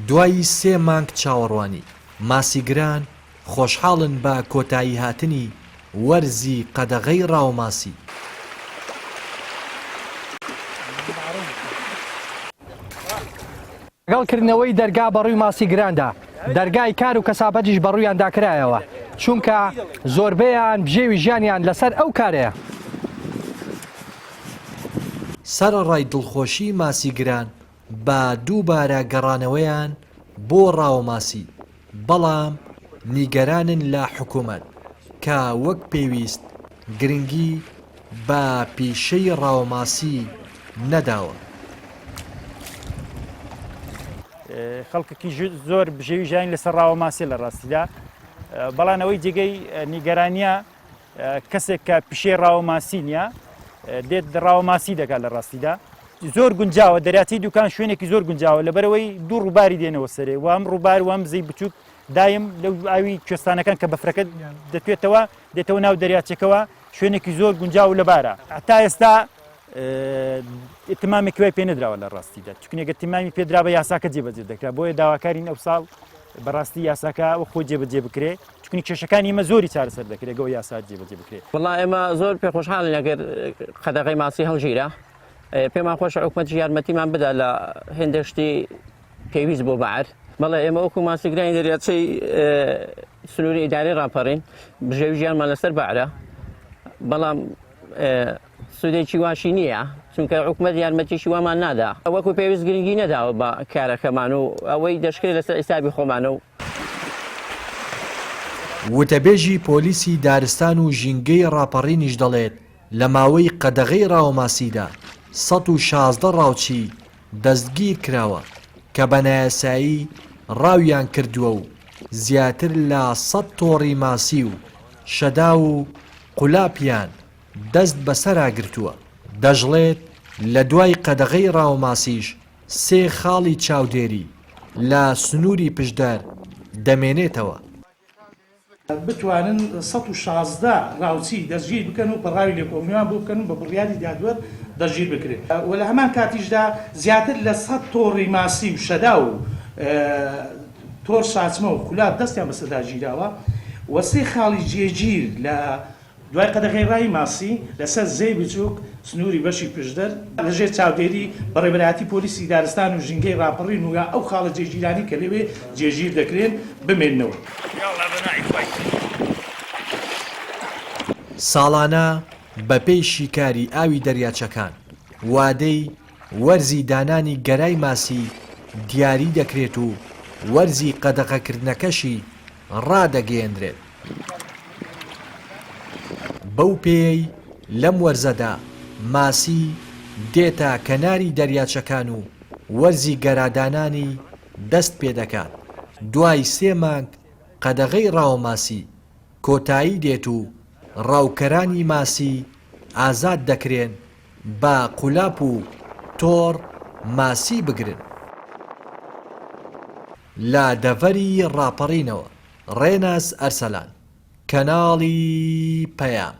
دوای سێ مانگ چاوەڕوانی، ماسیگران خۆشحاڵن بە کۆتاییهاتنی وەرزی قەدەغەی ڕاوەماسی. لەگەڵ کردنەوەی دەرگا بەڕووی ماسیگراندا، دەرگای کار و کەسابەتیش بەڕوویاندا کرایەوە، چونکە زۆربەیان بژێوی ژیانیان لەسەر ئەو کارەیە. سەرەڕای دڵخۆشی ماسیگران بە دووبارە گەڕانەوەیان بۆ ڕاوەماسی، بەڵام نیگەرانن لە حکومەت کە وەک پێویست گرنگی بە پیشەی ڕاوەماسی نەداوە. خەڵکێکی زۆر بژێوی ژیانی لەسەر ڕاوەماسیە لە ڕاستیدا، بەڵام ئەوەی جێگەی نیگەرانیە کەسێک کە پیشەی ڕاوەماسی نییە دێت ڕاوەماسی دەکات لە ڕاستیدا زۆر گونجاوە دەریاچەی دوکان شوێنێکی زۆر گونجاوە لەبەرەوەی دوو ڕووباری دێنەوە سەرێ وام ڕووبار وام زەی بچووک دایم لەو ئاوی کوێستانەکان کە بەفرەکە دەتوێتەوە دێتەوە ناو دەریاچەکەوە شوێنێکی زۆر گونجاو و لەبارە تا ئێستا اهتمامێکی وای پێ نەدراوە لە ڕاستیدا چونکە اهتمامی پێدرا بە یاساکە جێبەجێ دەکرا بۆیە داواکارین ئەو ساڵ بەڕاستی یاساکە وە خۆی جێبەجێ بکرێ چونکە کێشەکانی ئێمە زۆری چارەسەر دەکرێت گەوە یاسا جێبەجێ بکرێت. وەڵا ئێمە زۆر پێخۆشحاڵین ئەگەر قەدەغەی ماسی هەڵگیرا پێمان خۆشە حکومەتیش یارمەتیمان بدا لە هێندێک شتی پێویست بۆ بەعر بەڵێ ئێمە وەکو ماسیگرانی دەریاچەی سنووری ئیدارەی ڕاپەڕین بژێوی ژیانمان لەسەر بەعرە بەڵام سوودێکی واشی نییە چونکە حکومەت یارمەتیشی وامان نادا وەکو پێویست گرنگی نەداوە بە کارەکەمان و ئەوەی دەشکرێت لەسەر حیسابی خۆمانە و وتەبێژی پۆلیسی دارستان و ژینگەی ڕاپەڕینیش دەڵێت، لە ماوەی قەدەغەی ڕاوەماسیدا 116 ڕاوچی دەستگیرکراوە کە بە نایاسایی ڕاویان کردووە و زیاتر لە سەد تۆڕی ماسی و شەداو و قولاپیان دەست بەسەرا گرتووە. دەشڵێت، لە دوای قەدەغەی ڕاوەماسیش سێ خاڵی چاودێری لە سنووری پشدەر دەمێنێتەوە. بتوانن 116 ڕاوچی دەستگیر بکەن و پەڕاوی لێکۆڵینەوەیان بۆ بکەن و بە بڕیاری دادوەر دەستگیر بکرێن و لە هەمان کاتیشدا زیاتر لە سەد تۆڕی ماسی و شەداو و تۆر ساچمە و قولاب دەستیان بەسەردا گیراوە و سێ خاڵی جێگیر لە دوای قەدەغەی ڕاوی ماسی لەسەر زێی بچووک سنووری بەشی پشدەر، لە ژێر چاودێری بەڕێوەبەرایەتی پۆلیسی دارستان و ژینگەی ڕاپەڕین و ئەو خاڵە جێگیرانەی کە لەوێ جێگیر دەکرێن بمێننەوە. ساڵانە بەپێی شیکاری ئاوی دەریاچەکان، وادەی وەرزی دانانی گەرای ماسی دیاری دەکرێت و وەرزی قەدەغەکردنەکەشی ڕادەگەیەنرێت. بەو پێیەی لەم وەرزەدا ماسی دێتە کەناری دەریاچەکان و وەرزی گەرادانانی دەست پێدەکات، دوای سێ مانگ قەدەغەی ڕاوەماسی کۆتایی دێت و ڕاوکەرانی ماسی ئازاد دەکرێن بە قولاپ و تۆڕ ماسی بگرن. لە دەڤەری ڕاپەڕینەوە ڕێناس ئەرسەلان، کەناڵی پەیام.